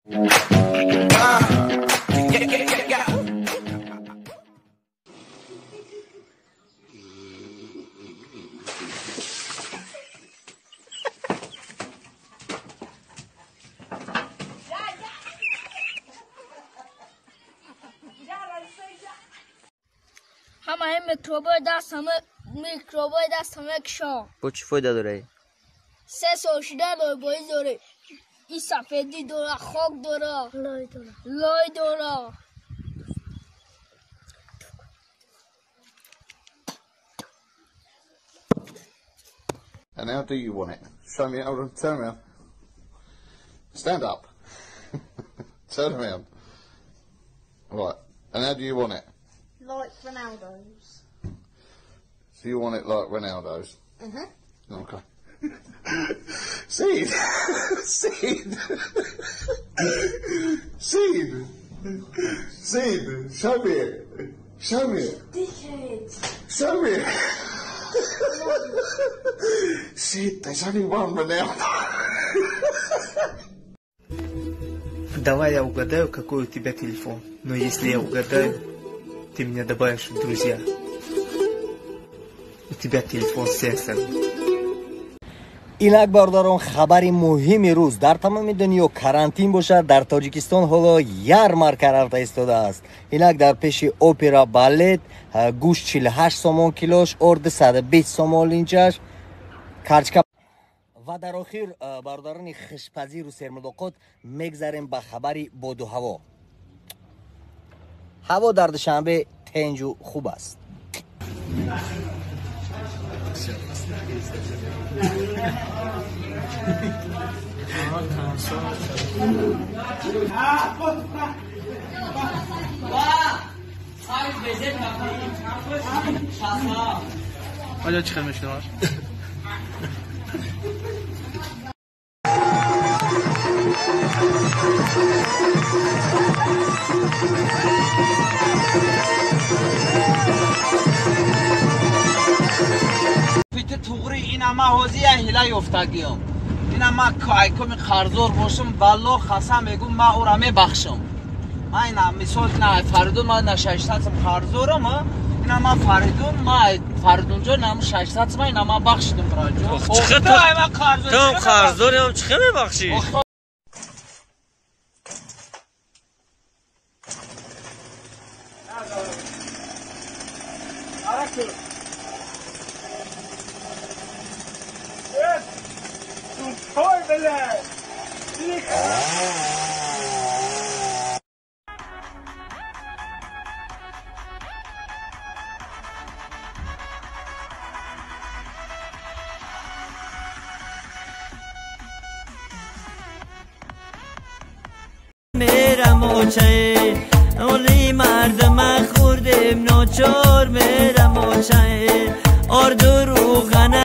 ҳамаи микробои даст ҳама микробои даст ҳама кишон. Бо чӣ фоида дорад? 3 сол шуда лойбоӣ дорӣ. И сафедӣ дора, хок дора, лой дора. And how do you want it? Show me. Hold on. Turn around. Stand up. Turn around. Right. And how do you want it? Like Ronaldo's. So you want it like Ronaldo's? Mhm. Okay. Seed. Seed. Seed. Seed. Show me it. Show me it. Dickhead. Show me it. Seed, there's only one Ronaldo. Давай я угадаю, какой у тебя телефон. Но если я угадаю, ты меня добавишь в друзья. У тебя телефон сенсорный. Инак, бародарон, хабари муҳими рӯз: дар тамоми дунё карантин бошад, дар Тоҷикистон ҳоло ярмарка рафта истодааст. Инак, дар пеши опера балет гӯшт 48 сомон килош, орд 120 сомон линчаш, карчка. Ва дар охир, бародарони хушпазиру сермулоқот, мегзарем ба хабари боду ҳаво. Ҳаво дар Душанбе тенҷу хуб аст. Оё чӣ хел мешунавад? Туғри ина ма ҳозир ҳила ёфтагиём. Ина ма айкоми қарздор бошам, валло қасам мегӯм, ма ӯра мебахшам. Ма ина мисол ина Фаридун ма на 600 сом қарздорам, ина ма Фаридун, ма Фаридунҷон нам 600 сом ина ма бахшидам, браҷо. Ту қарздорам, чӣ хел мебахшӣ? میرم اوچه اولی مردم خوردیم ناچار میرم اوچه اردو روغنه.